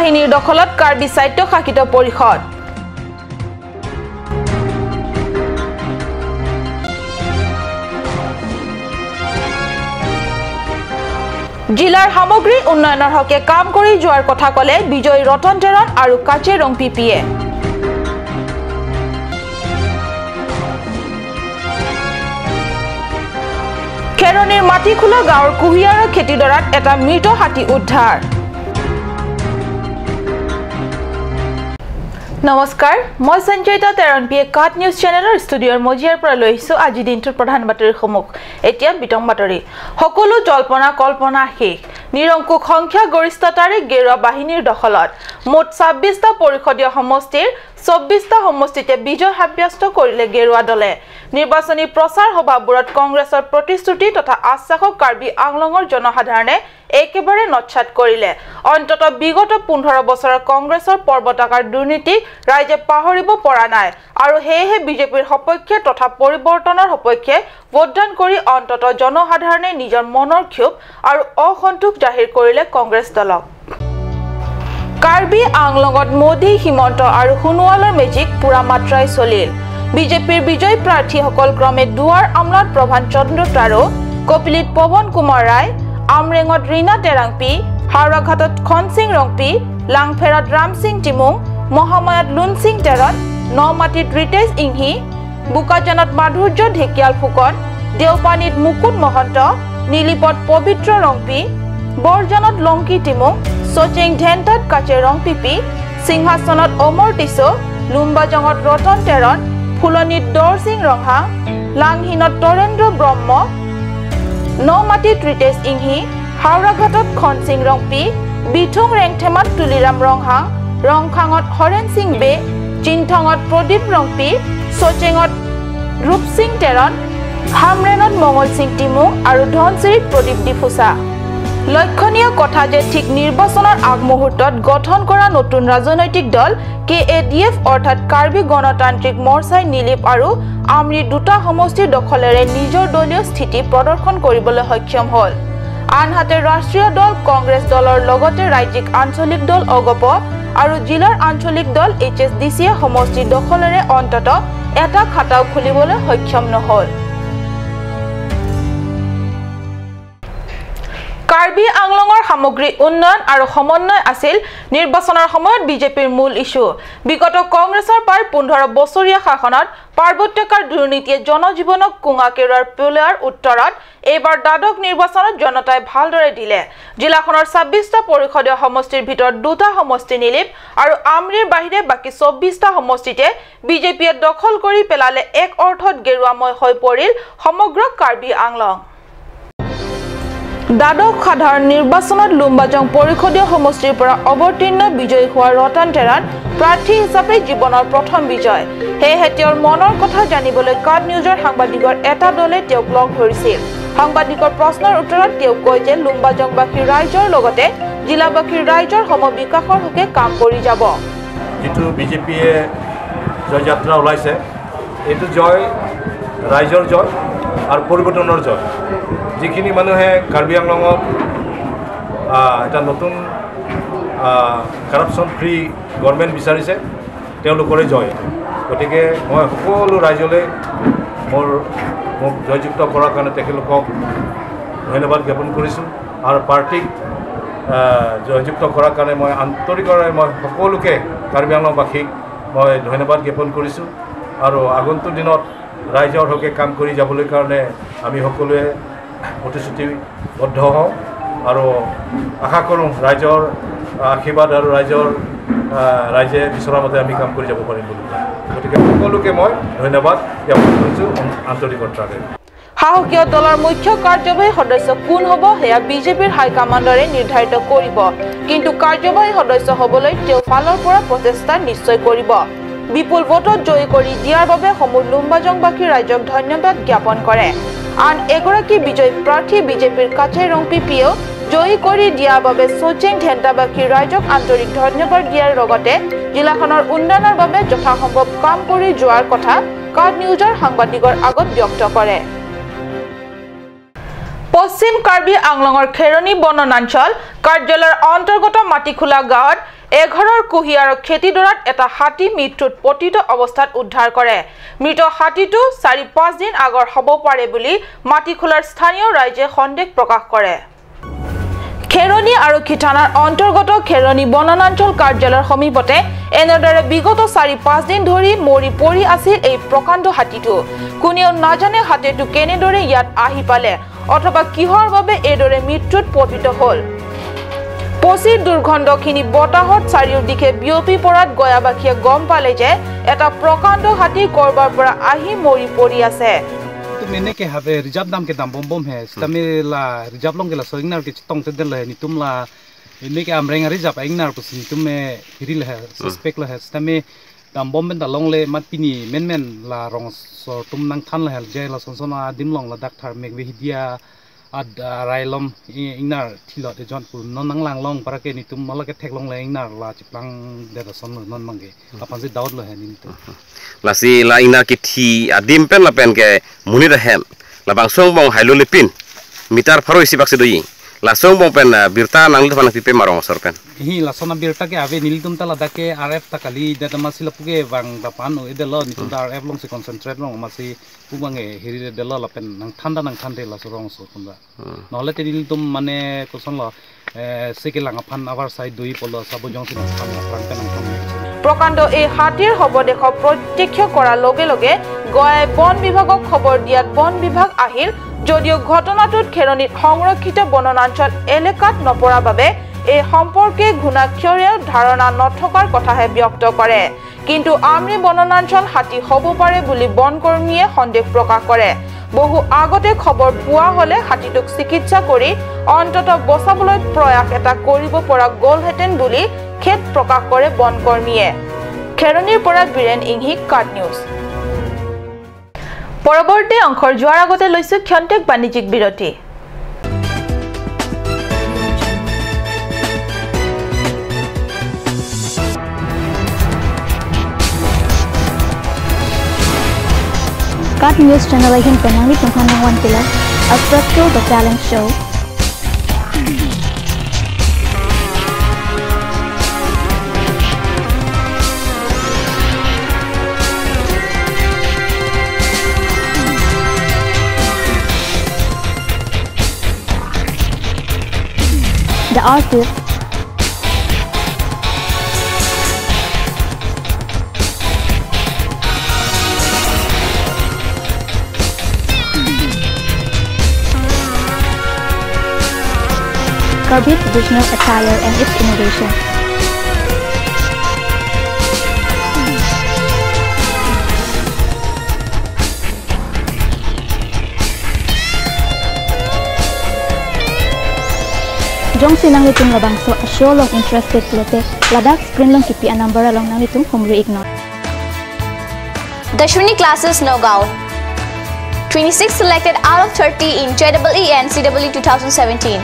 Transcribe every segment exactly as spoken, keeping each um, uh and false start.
বাহিনীৰ দখলত কাৰ্বি স্বায়ত্তশাসিত পৰিষদ। জিলাৰ সামগ্ৰিক উন্নয়নৰ হকে কাম কৰি যোৱাৰ কথা ক'লে বিজয় ৰতন তেৰণ আৰু কাৰ্বি ৰংপিপিয়ে। খেৰণিৰ মাটিখোলা গাঁৱৰ কুঁহিয়াৰৰ খেতিডৰাত এটা মৃত হাতী উদ্ধাৰ। নমস্কাৰ, মই সঞ্জয়িতা তেৰণপিয়ে কাট নিউজ চেনেলৰ ষ্টুডিঅ'ৰ মজিয়াৰ পৰা লৈ আহিছো আজিৰ দিনটোৰ প্ৰধান বাতৰিসমূহ। এতিয়া বিতং বাতৰি। সকলো জল্পনা কল্পনা শেষ। নিৰংকুশ সংখ্যাগৰিষ্ঠতাৰে গেৰুৱা বাহিনীৰ দখলত। মুঠ ছাব্বিশটা পৰিষদীয় সমষ্টিৰ চৌব্বিশটা সমষ্টিতে বিজয় সাব্যস্ত কৰিলে গেৰুৱা দলে। নিৰ্বাচনী প্ৰচাৰ সভাবোৰত কংগ্ৰেছৰ প্ৰতিশ্ৰুতি তথা আশ্বাসক কাৰ্বি আংলঙৰ জনসাধাৰণে একেবাৰে নস্যাৎ কৰিলে। অন্ততঃ বিগত পোন্ধৰ বছৰৰ কংগ্ৰেছৰ পৰ্বতাকাৰ দুৰ্নীতি ৰাইজে পাহৰিব পৰা নাই আৰু সেয়েহে বিজেপিৰ সপক্ষে তথা পৰিৱৰ্তনৰ সপক্ষে ভোটদান কৰি অন্ততঃ জনসাধাৰণে নিজৰ মনৰ ক্ষোভ আৰু অসন্তোষ জাহিৰ কৰিলে কংগ্ৰেছ দলক। কাৰ্বি আংলঙত মোদী, হিমন্ত আৰু সোণোৱালৰ মেজিক পুৰা মাত্ৰাই চলিল। বিজেপিৰ বিজয়ী প্ৰাৰ্থীসকল ক্ৰমে দুৱাৰ আমলাত প্ৰভান চন্দ্ৰ তাৰো, কপিলিত পৱন কুমাৰ ৰায়, আমৰেঙত ৰীণা টেৰাংপী, হাওৰাঘাটত খনসিং ৰংপী, লাংফেৰাত ৰামসিং টিমুং, মহামায়াত লুনসিং তেৰণ, নমাটিত ৰিতেশ ইংহি, বোকাজানত মাধুৰ্য ঢেকিয়াল ফুকন, দেওপানীত মুকুট মহন্ত, নিলিপত পবিত্ৰ ৰংপী, বৰজানত লংকি টিমুং, চচেং ধেন্তাত কাৰ্বি ৰংপিপি, সিংহাসনত অমৰ টিছো, লুম্বাজঙত ৰতন তেৰণ, ফুলনিত দৰসিং ৰংহাং, লাংহিনত তৰেন্দ্ৰ ব্ৰহ্ম, নমাটিত ৰিতেশ ইংহি, হাওৰাঘাটত খনসিং ৰংপী, বিথুং ৰেংথেমাত তুলিৰাম ৰংহাং, ৰংখাঙত হৰেণ সিং বে, চিনথঙত প্ৰদীপ ৰংপী, চচেঙত ৰূপসিং তেৰণ, হামৰেণত মঙলসিং টিমুং আৰু ধনশিৰিত প্ৰদীপ ডিফুচা। লক্ষণীয় কথা যে ঠিক নিৰ্বাচনৰ আগমুহূৰ্তত গঠন কৰা নতুন ৰাজনৈতিক দল কে এ ডি এফ অৰ্থাৎ কাৰ্বি গণতান্ত্ৰিক মৰ্চাই নিলিপ আৰু আমৰিৰ দুটা সমষ্টিৰ দখলেৰে নিজৰ দলীয় স্থিতি প্ৰদৰ্শন কৰিবলৈ সক্ষম হ'ল। আনহাতে ৰাষ্ট্ৰীয় দল কংগ্ৰেছ দলৰ লগতে ৰাজ্যিক আঞ্চলিক দল অগপ আৰু জিলাৰ আঞ্চলিক দল এইচ এছ ডি চিয়ে সমষ্টিৰ দখলেৰে অন্ততঃ এটা খাতাও খুলিবলৈ সক্ষম নহ'ল। কাৰ্বি আংলঙৰ সামগ্ৰিক উন্নয়ন আৰু সমন্বয় আছিল নিৰ্বাচনৰ সময়ত বিজেপিৰ মূল ইছ্যু। বিগত কংগ্ৰেছৰ প্ৰায় পোন্ধৰ বছৰীয়া শাসনত পাৰ্বত্য এলেকাৰ দুৰ্নীতিয়ে জনজীৱনক কুঙা কেৰুৱাৰ পেলোৱাৰ উত্তৰত এইবাৰ দ্বাদশ নিৰ্বাচনত জনতাই ভালদৰে দিলে। জিলাখনৰ ছাব্বিশটা পৰিষদীয় সমষ্টিৰ ভিতৰত দুটা সমষ্টি নিলিপ আৰু আমৰিৰ বাহিৰে বাকী চৌব্বিশটা সমষ্টিতে বিজেপিয়ে দখল কৰি পেলালে। এক অৰ্থত গেৰুৱাময় হৈ পৰিল সমগ্ৰ কাৰ্বি আংলং। দ্বাদশ সাধাৰণ নিৰ্বাচনত লুম্বাজং পৰিষদীয় সমষ্টিৰ পৰা অৱতীৰ্ণ বিজয়ী হোৱা ৰতন তেৰাণ প্ৰাৰ্থী হিচাপে জীৱনৰ প্ৰথম বিজয়। সেয়েহে তেওঁৰ মনৰ কথা জানিবলৈ কাট নিউজৰ সাংবাদিকৰ এটা দলে তেওঁক লগ ধৰিছিল। সাংবাদিকৰ প্ৰশ্নৰ উত্তৰত তেওঁ কয় যে লুম্বাজংবাসী ৰাইজৰ লগতে জিলাবাসীৰ ৰাইজৰ সমবিকাশৰ হকে কাম কৰি যাব। যিটো বিজেপিয়ে জয়যাত্ৰা ওলাইছে, এইটো জয় ৰাইজৰ জয় আৰু পৰিৱৰ্তনৰ জয়। যিখিনি মানুহে কাৰ্বি আংলঙত, আহ, এটা নতুন, আহ, কাৰাপশ্যন ফ্ৰী গভৰ্ণমেণ্ট বিচাৰিছে, তেওঁলোকৰে জয়। গতিকে মই সকলো ৰাইজলৈ মোৰ, মোক জয়যুক্ত কৰাৰ কাৰণে তেখেতলোকক ধন্যবাদ জ্ঞাপন কৰিছোঁ আৰু পাৰ্টিক, আহ, জয়যুক্ত কৰাৰ কাৰণে মই আন্তৰিকৰে মই সকলোকে কাৰ্বি আংলংবাসীক মই ধন্যবাদ জ্ঞাপন কৰিছোঁ আৰু আগন্তুক দিনত ৰাইজৰ হকে কাম কৰি যাবলৈ কাৰণে আমি সকলোৱে প্ৰতিশ্ৰুতিবদ্ধ হওঁ আৰু আশা কৰোঁ ৰাইজৰ আশীৰ্বাদ আৰু ৰাইজৰ, আহ, ৰাইজে বিচৰা মতে আমি কাম কৰি যাব পাৰিম বুলি। গতিকে সকলোকে মই ধন্যবাদ জ্ঞাপন কৰিছোঁ আন্তৰিকতাৰে। শাসকীয় দলৰ মুখ্য কাৰ্যবাহী সদস্য কোন হ'ব, সেয়া বিজেপিৰ হাইকমাণ্ডৰে নিৰ্ধাৰিত কৰিব, কিন্তু কাৰ্যবাহী সদস্য হ'বলৈ তেওঁ ফালৰ পৰা প্ৰচেষ্টা নিশ্চয় কৰিব। বিপুল ভোটত জয়ী কৰি দিয়াৰ বাবে সমূহ লুম্বাজংবাসী ৰাইজক ধন্যবাদ জ্ঞাপন কৰে। আন এগৰাকী বিজয়ী প্ৰাৰ্থী বিজেপিৰ কাৰ্বি ৰংপিপিয়েও জয়ী কৰি দিয়াৰ বাবে চচেং ধেন্তাবাসী ৰাইজক আন্তৰিক ধন্যবাদ দিয়াৰ লগতে জিলাখনৰ উন্নয়নৰ বাবে যথাসম্ভৱ কাম কৰি যোৱাৰ কথা কাট নিউজৰ সাংবাদিকৰ আগত ব্যক্ত কৰে। পশ্চিম কাৰ্বি আংলঙৰ খেৰণি বননাঞ্চল কাৰ্যালয়ৰ অন্তৰ্গত মাটিখোলা গাঁৱত এঘৰৰ কুঁহিয়াৰৰ খেতিডৰাত এটা হাতী মৃত্যুত পতিত অৱস্থাত উদ্ধাৰ কৰে। মৃত হাতীটো চাৰি পাঁচ দিন আগৰ হ'ব পাৰে বুলি মাটিখোলাৰ স্থানীয় ৰাইজে সন্দেহ প্ৰকাশ কৰে। খেৰণি আৰক্ষী থানাৰ অন্তৰ্গত খেৰণি বননাঞ্চল কাৰ্যালয়ৰ সমীপতে এনেদৰে বিগত চাৰি পাঁচ দিন ধৰি মৰি পৰি আছিল এই প্ৰকাণ্ড হাতীটো। কোনেও নাজানে হাতীটো কেনেদৰে ইয়াত আহি পালে অথবা কিহৰ বাবে এইদৰে মৃত্যুত পতিত হ'ল। পচিৰ দুৰ্গন্ধখিনি বতাহত চাৰিওদিশে বিয়পি পৰাত গয়াবাসীয়ে গম পালে যে এটা প্ৰকাণ্ড হাতী ক'ৰবাৰ পৰা আহি মৰি পৰি আছে। Tum ene ke have reserve dam ke dambom bom he. Sitame la reserve along ke laso ingnar ke chetong chedel he. Netum la ene ke Amreng a-reserve a-ingnar pusi netum me hiri le he. Suspect le he. Sitame dambom pen ta longle mat pini menmen la rongso atum nangthan le he. Je lason son adim along ladak thar mek ve hidia ad, ah, railom i-, ingnar thilot ejon pu non nanglang long para ke netum mala ke theklongle ingnar la cheplang det ason lo non abang ke. Aphansi doubt lo he netum. Lasi la ingnar kithi adim pen lapen ke monit ahem labangso angbong hailo lepin meter pharo isi bak si doji. Laso angbong pen, ah, birta nangliphan nangpipe ma rong asor pen? Hi, lason abirta ke ave, nelitum ta ladak ke R F ta kalidet amatsi lapu ke vang ta pan-o-edetlo, netum ta R F alongsi concentrate long amatsi pu abang ke hiri detlo lapen nangthan ta nangthante laso rongso atum ta. Nahole te nelitum mane kosonlo, eh, se kelang aphan avarsai do-i pulo sabo jongsi nangthan aphrang pen nangthan. প্ৰকাণ্ড এই হাতীৰ শৱদেহ প্ৰত্যক্ষ কৰাৰ লগে লগে গয়াই বন বিভাগক খবৰ দিয়াত বন বিভাগ আহিল যদিও ঘটনাটোত খেৰণিত সংৰক্ষিত বনাঞ্চল এলেকাত নপৰাৰ বাবে এই সম্পৰ্কে ঘুণাক্ষৰেও ধাৰণা নথকাৰ কথাহে ব্যক্ত কৰে। কিন্তু আমৰি বনাঞ্চল হাতী হ'ব পাৰে বুলি বনকৰ্মীয়ে সন্দেহ প্ৰকাশ কৰে। বহু আগতে খবৰ পোৱা হ'লে হাতীটোক চিকিৎসা কৰি অন্ততঃ বচাবলৈ প্ৰয়াস এটা কৰিব পৰা গ'লহেঁতেন বুলি খেদ প্ৰকাশ কৰে বনকৰ্মীয়ে। খেৰণিৰ পৰা বীৰেণ ইংহি, কাট নিউজ। পৰৱৰ্তী অংশৰ যোৱাৰ আগতে লৈছো ক্ষন্তেক বাণিজ্যিক বিৰতি। Kat News Channel ahin pen nanglitumphan nangvan kila Astrakto The Talent Show. The Artist. Karbi traditional attire and its innovation. Jongsi nanglitum labangso a-show along interested pulote, ladak screen along kipi a-number along nanglitum humri iknon. Dashwini Classes, Nagaon. Twenty-six selected out of thirty in J E E and C E E two thousand seventeen.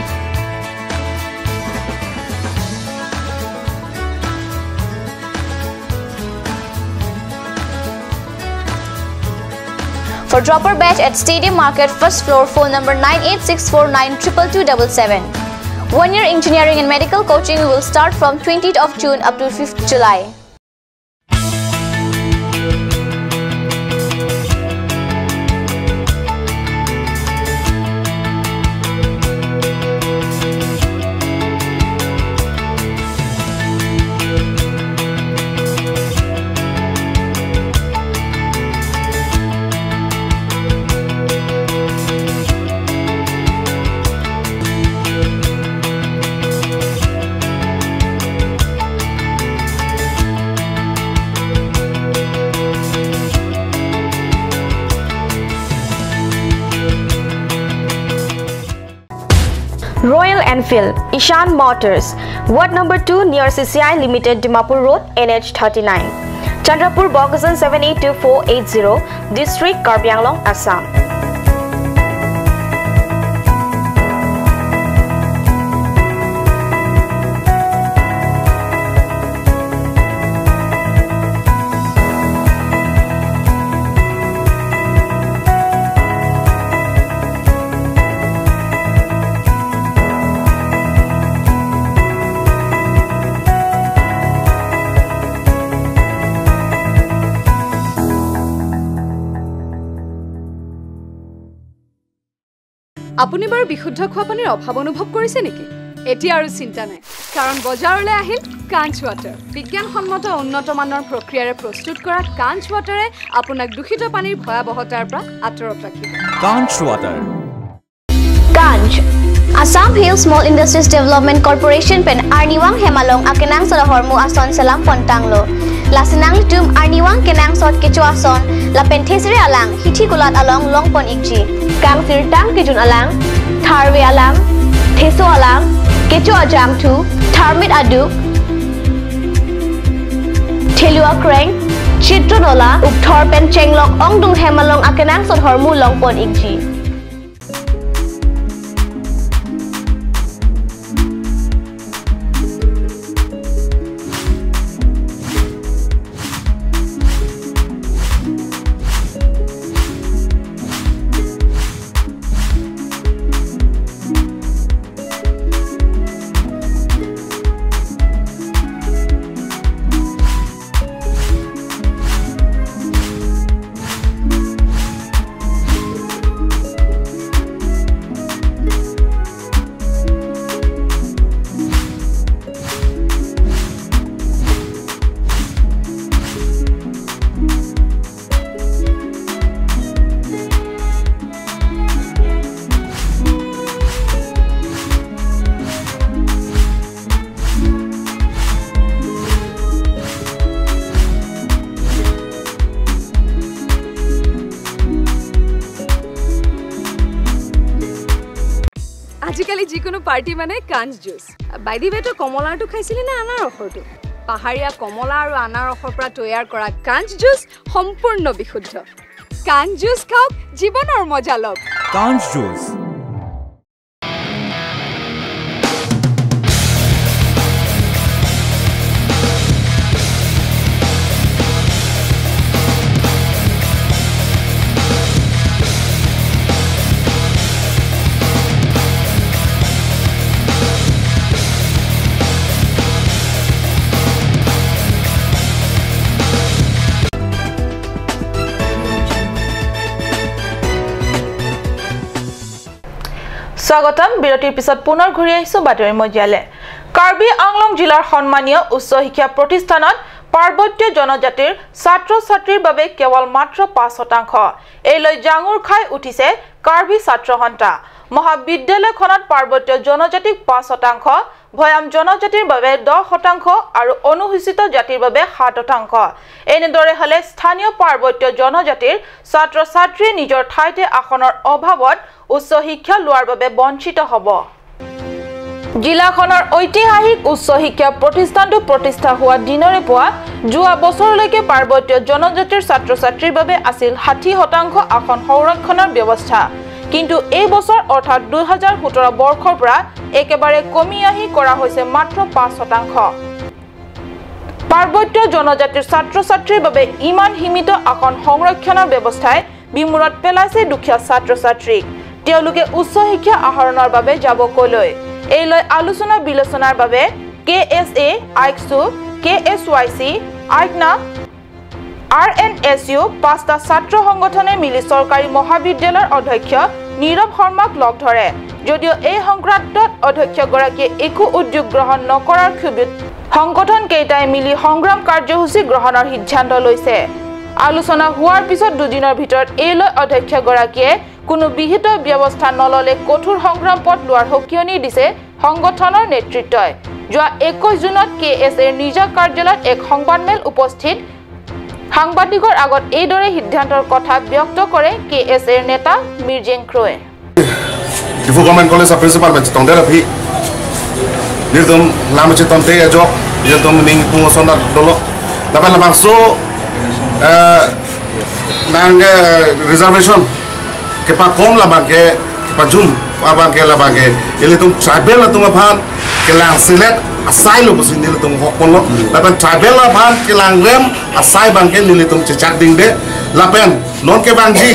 For dropper batch at Stadium Market, first floor, phone number nine eight six four nine triple two double seven. One year engineering and medical coaching will start from twentieth of June up to fifth July. Royal Enfield, Ishan Motors, Ward number two near C C I Limited, Dimapur Road, N H thirty-nine, Chandrapur, Bokajan seven eight two four eight zero, District, Karbi Anglong, Assam. আপুনি বাৰু বিশুদ্ধ খোৱা পানীৰ অভাৱ অনুভৱ কৰিছে নেকি? এতিয়া আৰু চিন্তা নাই, কাৰণ বজাৰলৈ আহিল কাঞ্চ ৱাটাৰ। বিজ্ঞানসন্মত উন্নত মানৰ প্ৰক্ৰিয়াৰে প্ৰস্তুত কৰা কাঞ্চ ৱাটাৰে আপোনাক দূষিত পানীৰ ভয়াৱহতাৰ পৰা আঁতৰত ৰাখিব। Kanch water. Kanch, Assam Hill Small Industries Development Corporation pen arnivang hem along akenangsot ahormu ason selam pon tanglo. Lasi nanglitum arnivang kenangsot kecho ason lapen thesere alang hithi kulat along longpon ikji. Kangsirtang kejun alang, tharve alang, theso alang, kecho ajangthu, tharmit aduk, thelu akreng, chitro nola, ukthor pen chenglok ongdung hem along akenangsot ahormu longpon ikji. আজিকালি যিকোনো পাৰ্টি মানে কাঞ্চ জুচ। বাইদিবে, তই কমলাৰটো খাইছিলি নে আনাৰসৰটো? পাহাৰীয়া কমলা আৰু আনাৰসৰ পৰা তৈয়াৰ কৰা কাঞ্চ জুচ সম্পূৰ্ণ বিশুদ্ধ। কাঞ্চ জুচ খাওক, জীৱনৰ মজা লওক। Kanch juice. স্বাগতম। বিৰতিৰ পিছত পুনৰ ঘূৰি আহিছো বাতৰি মজিয়ালে। কাৰ্বি আংলং জিলাৰ সন্মানীয় উচ্চ শিক্ষা প্ৰতিষ্ঠানত পাৰ্বত্য জনজাতিৰ ছাত্ৰ ছাত্ৰীৰ বাবে কেৱল মাত্ৰ পাঁচ শতাংশ। এই লৈ জাঙুৰ খাই উঠিছে কাৰ্বি ছাত্ৰ সন্থা। মহাবিদ্যালয়খনত পাৰ্বত্য জনজাতিক পাঁচ শতাংশ, ভৈয়াম জনজাতিৰ বাবে দহ শতাংশ আৰু অনুসূচিত জাতিৰ বাবে সাত শতাংশ। এনেদৰে হ'লে স্থানীয় পাৰ্বত্য জনজাতিৰ ছাত্ৰ ছাত্ৰীয়ে নিজৰ ঠাইতে আসনৰ অভাৱত উচ্চ শিক্ষা লোৱাৰ বাবে বঞ্চিত হ'ব। জিলাখনৰ ঐতিহাসিক উচ্চ শিক্ষা প্ৰতিষ্ঠানটো প্ৰতিষ্ঠা হোৱা দিনৰে পৰা যোৱা বছৰলৈকে পাৰ্বত্য জনজাতিৰ ছাত্ৰ ছাত্ৰীৰ বাবে আছিল ষাঠি শতাংশ আসন সংৰক্ষণৰ ব্যৱস্থা। কিন্তু এই বছৰ অৰ্থাৎ দুই হাজাৰ সোতৰ বৰ্ষৰ পৰা একেবাৰে কমি আহি কৰা হৈছে মাত্ৰ পাঁচ শতাংশ। পাৰ্বত্য জনজাতিৰ ছাত্ৰ ছাত্ৰীৰ বাবে ইমান সীমিত আসন সংৰক্ষণৰ ব্যৱস্থাই বিমূৰত পেলাইছে দুখীয়া ছাত্ৰ ছাত্ৰীক। তেওঁলোকে উচ্চ শিক্ষা আহৰণৰ বাবে যাব কলৈ? এই লৈ আলোচনা বিলোচনাৰ বাবে কে এছ এ, আইকছু, কে এছ ৱাই চি, আইকনা, আৰ এন এছ ইউ পাঁচটা ছাত্ৰ সংগঠনে মিলি চৰকাৰী মহাবিদ্যালয়ৰ অধ্যক্ষ নীৰৱ শৰ্মাক লগ ধৰে। যদিও এই সংক্ৰান্তত অধ্যক্ষগৰাকীয়ে একো উদ্যোগ গ্ৰহণ নকৰাৰ ক্ষোভত সংগঠন কেইটাই মিলি সংগ্ৰাম কাৰ্যসূচী গ্ৰহণৰ সিদ্ধান্ত লৈছে। আলোচনা হোৱাৰ পিছত দুদিনৰ ভিতৰত এই লৈ অধ্যক্ষগৰাকীয়ে কোনো বিহিত ব্যৱস্থা নল'লে কঠোৰ সংগ্ৰাম পথ লোৱাৰ সকীয়নি দিছে সংগঠনৰ নেতৃত্বই। যোৱা একৈশ জুনত কে এছ এৰ নিজা কাৰ্যালয়ত এক সংবাদমেল উপস্থিত সাংবাদিকৰ আগত এইদৰে সিদ্ধান্তৰ কথা ব্যক্ত কৰে কে এছ এৰ নেতা মিৰ্জেং ক্ৰয়ে। Diphu Government College a principal pen chetongdet aphi nelitum lam chetongdet ajok nelitum ning pung ason dolo. Lapen labangso, eh, nang, eh, reservation kepakom labang ke kepajum abang ke labang ke ilitum tribal atum aphan kelang selet asai lo pusi nelitum hokpon lo. Lapen tribal aphan kelang rem asai abang ke nelitum chechak dingde. Lapen non kevangji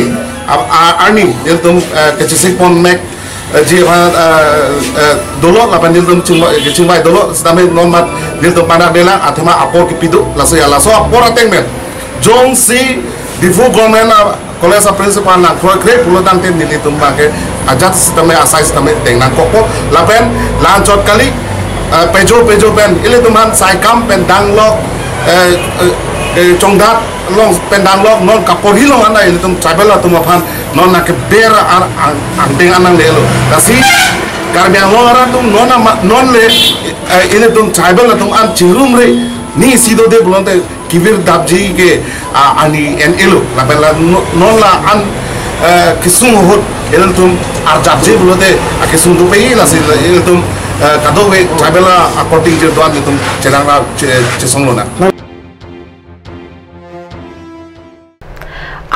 a, a, arni nelitum, eh, kechesik pon mek, eh, ji aphan, eh, eh, dolo lapen nelitum chingvai, chingvai dolo setame non mat nelitum panak delang athema apor kepi do laso ya laso apor ateng pen jongsi Diphu Government a, College a principal nangkroikre pulotangte nelitum abangke ajat sitame asai sitame deng nangkokpo lapen la-anchot kali, eh, pejo pejo pen ilitum aphan Saikam pen danglok, eh, eh, eh, Chongdat along pen danglok non kaporhi along anta ilitum tribal atum aphan non nangkeber ar ang, angdeng an nanglelo. Lasi Karbi Anglong arat atum non ama, non le, eh, ilitum tribal atum an chirumre ni si dode pulote kevirdapji ke, ah, ani en-elo. Lapen la no-, non la-an, eh, kesung ahut ilitum arjapji pulote, ah, kesung dopei lasi ilitum, eh, kadokave tribal a, according je do-an ilitum chelang ra che-, chesong lonang.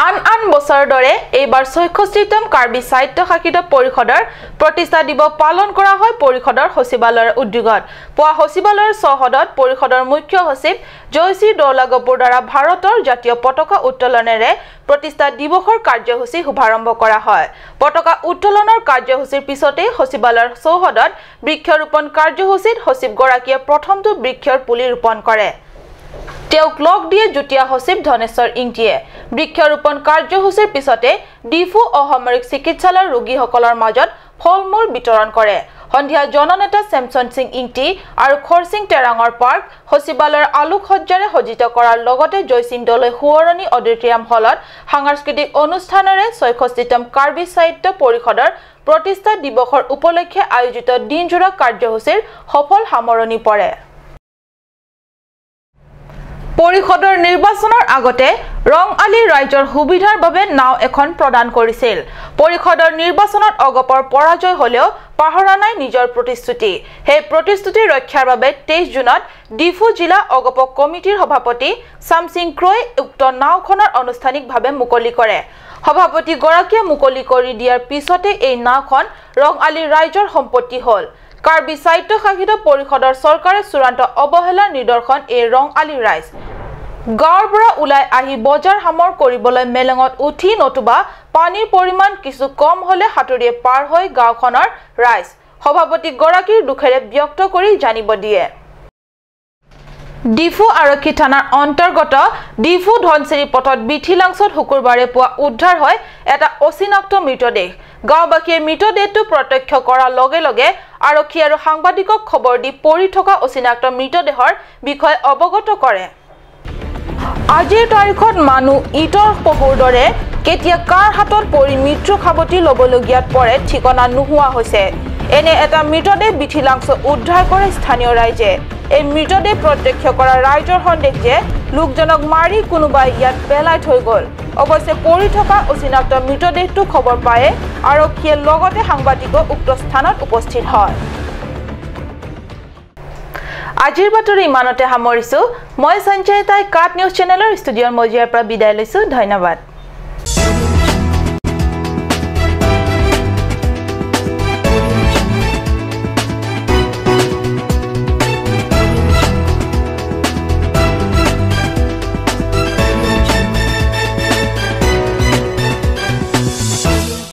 আন আন বছৰৰ দৰে এইবাৰ ছয়ষষ্ঠিতম কাৰ্বি স্বায়ত্তশাসিত পৰিষদৰ প্ৰতিষ্ঠা দিৱস পালন কৰা হয় পৰিষদৰ সচিবালয়ৰ উদ্যোগত। পুৱা সচিবালয়ৰ চৌহদত পৰিষদৰ মুখ্য সচিব জয়শ্ৰী দৌলাগপুৰ দ্বাৰা ভাৰতৰ জাতীয় পতাকা উত্তোলনেৰে প্ৰতিষ্ঠা দিৱসৰ কাৰ্যসূচী শুভাৰম্ভ কৰা হয়। পতাকা উত্তোলনৰ কাৰ্যসূচীৰ পিছতে সচিবালয়ৰ চৌহদত বৃক্ষৰোপণ কাৰ্যসূচীত সচিবগৰাকীয়ে প্ৰথমটো বৃক্ষৰ পুলি ৰোপণ কৰে। তেওঁক লগ দিয়ে যুটীয়া সচিব ধনেশ্বৰ ইংতিয়ে। বৃক্ষৰোপণ কাৰ্যসূচীৰ পিছতে ডিফু অসামৰিক চিকিৎসালয়ৰ ৰোগীসকলৰ মাজত ফল মূল বিতৰণ কৰে। সন্ধিয়া জননেতা ছেমছন সিং ইংতি আৰু খৰচিং তেৰাঙৰ পাৰ্ক সচিবালয়ৰ আলোকসজ্জাৰে সজ্জিত কৰাৰ লগতে জয়সিং দলৈ সোঁৱৰণী অডিটৰিয়াম হলত সাংস্কৃতিক অনুষ্ঠানেৰে ছয়ষষ্ঠিতম কাৰ্বি স্বায়ত্ত পৰিষদৰ প্ৰতিষ্ঠা দিৱসৰ উপলক্ষে আয়োজিত দিনজোৰা কাৰ্যসূচীৰ সফল সামৰণি পৰে। পৰিষদৰ নিৰ্বাচনৰ আগতে ৰং আলী ৰাইজৰ সুবিধাৰ বাবে নাও এখন প্ৰদান কৰিছিল। পৰিষদৰ নিৰ্বাচনত অগপৰ পৰাজয় হলেও পাহৰা নাই নিজৰ প্ৰতিশ্ৰুতি। সেই প্ৰতিশ্ৰুতি ৰক্ষাৰ বাবে তেইছ জুনত ডিফু জিলা অগপ কমিটিৰ সভাপতি চামচিং ক্ৰই উক্ত নাওখনৰ আনুষ্ঠানিকভাৱে মুকলি কৰে। সভাপতিগৰাকীয়ে মুকলি কৰি দিয়াৰ পিছতে এই নাওখন ৰং আলী ৰাইজৰ সম্পত্তি হ'ল। কাৰ্বি স্বায়ত্তশাসিত পৰিষদৰ চৰকাৰে চূড়ান্ত অৱহেলাৰ নিদৰ্শন এই ৰং আলী ৰাইজ। গাঁৱৰ পৰা ওলাই আহি বজাৰ সামৰ কৰিবলৈ মেলেঙত উঠি নতুবা পানীৰ পৰিমাণ কিছু কম হ'লে সাঁতুৰিয়ে পাৰ হয় গাঁওখনৰ ৰাইজ। সভাপতিগৰাকীৰ দুখেৰে ব্যক্ত কৰি জানিব দিয়ে। ডিফু আৰক্ষী থানাৰ অন্তৰ্গত ডিফু ধনচিৰি পথত বিথিলাংছত শুকুৰবাৰে পুৱা উদ্ধাৰ হয় এটা অচিনাক্ত মৃতদেহ। গাঁওবাসীয়ে মৃতদেহটো প্ৰত্যক্ষ কৰাৰ লগে লগে আৰক্ষী আৰু সাংবাদিকক খবৰ দি পৰি থকা অচিনাক্ত মৃতদেহৰ বিষয়ে অৱগত কৰে। আজিৰ তাৰিখত মানুহ ইটৰ পহুৰ দৰে কেতিয়া কাৰ হাতত পৰি মৃত্যু সাৱটি ল'বলগীয়াত পৰে ঠিকনা নোহোৱা হৈছে। এনে এটা মৃতদেহ বিথিলাংছ উদ্ধাৰ কৰে স্থানীয় ৰাইজে। এই মৃতদেহ প্ৰত্যক্ষ কৰা ৰাইজৰ সন্দেহ যে লোকজনক মাৰি কোনোবাই ইয়াত পেলাই থৈ গ'ল। অৱশ্যে পৰি থকা অচিনাক্ত মৃতদেহটো খবৰ পায়ে আৰক্ষীয়ে লগতে সাংবাদিকো উক্ত স্থানত উপস্থিত হয়। আজিৰ বাতৰি ইমানতে সামৰিছো। মই সঞ্চয়তাই কাট নিউজ চেনেলৰ ষ্টুডিঅ'ৰ মজিয়াৰ পৰা বিদায় লৈছো। ধন্যবাদ।